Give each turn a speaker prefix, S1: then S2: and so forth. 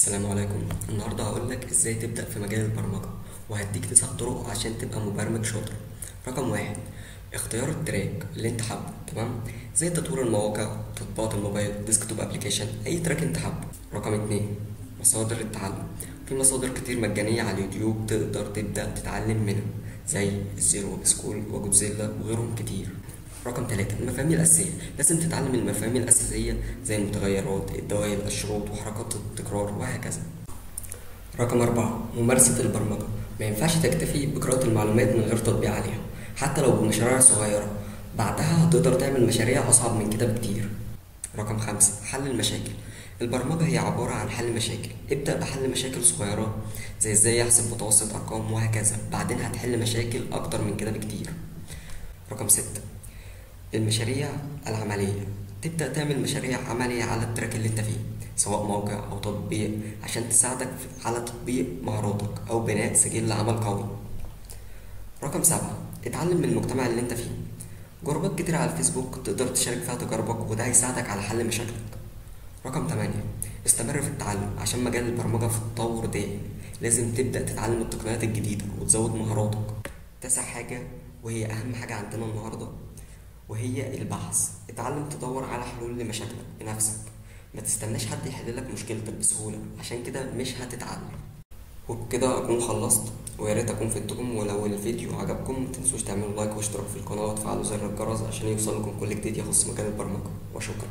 S1: السلام عليكم. النهارده هقولك ازاي تبدأ في مجال البرمجة، وهديك 9 طرق عشان تبقى مبرمج شاطر. رقم 1، اختيار ال track اللي انت حابة، تمام؟ زي تطوير المواقع، تطبيقات الموبايل، desktop application، اي track انت حابة. رقم 2، مصادر التعلم. في مصادر كتير مجانية على اليوتيوب تقدر تبدأ تتعلم منها، زي ال Zero School وجودزيلا وغيرهم كتير. رقم 3، المفاهيم الأساسية. لازم تتعلم المفاهيم الأساسية زي المتغيرات، الدوال، الشروط، وحركات التكرار وهكذا. رقم 4، ممارسة البرمجة. ما ينفعش تكتفي بقراءة المعلومات من غير تطبيق عليها، حتى لو بمشاريع صغيرة، بعدها هتقدر تعمل مشاريع أصعب من كده بكتير. رقم 5، حل المشاكل. البرمجة هي عبارة عن حل مشاكل. ابدأ بحل مشاكل صغيرة زي ازاي احسب متوسط أرقام وهكذا، بعدين هتحل مشاكل أكتر من كده بكتير. رقم 6، المشاريع العملية. تبدأ تعمل مشاريع عملية على ال track اللي انت فيه، سواء موقع أو تطبيق، عشان تساعدك على تطبيق مهاراتك أو بناء سجل عمل قوي. رقم 7، اتعلم من المجتمع اللي انت فيه. جروبات كتير على الفيسبوك تقدر تشارك فيها تجاربك، وده هيساعدك على حل مشاكلك. رقم 8، استمر في التعلم. عشان مجال البرمجة في التطور دائم، لازم تبدأ تتعلم التقنيات الجديدة وتزود مهاراتك. 9 حاجة، وهي أهم حاجة عندنا النهاردة، وهي البحث. اتعلم تدور على حلول لمشاكلك بنفسك، ما تستناش حد يحل لك مشكلتك بسهولة، عشان كده مش هتتعلم. وبكده اكون خلصت، ويا ريت اكون فدتكم. ولو الفيديو عجبكم متنسوش تعملوا لايك واشتراك في القناة وتفعلوا زر الجرس عشان يوصلكم كل جديد يخص مجال البرمجة. وشكرا.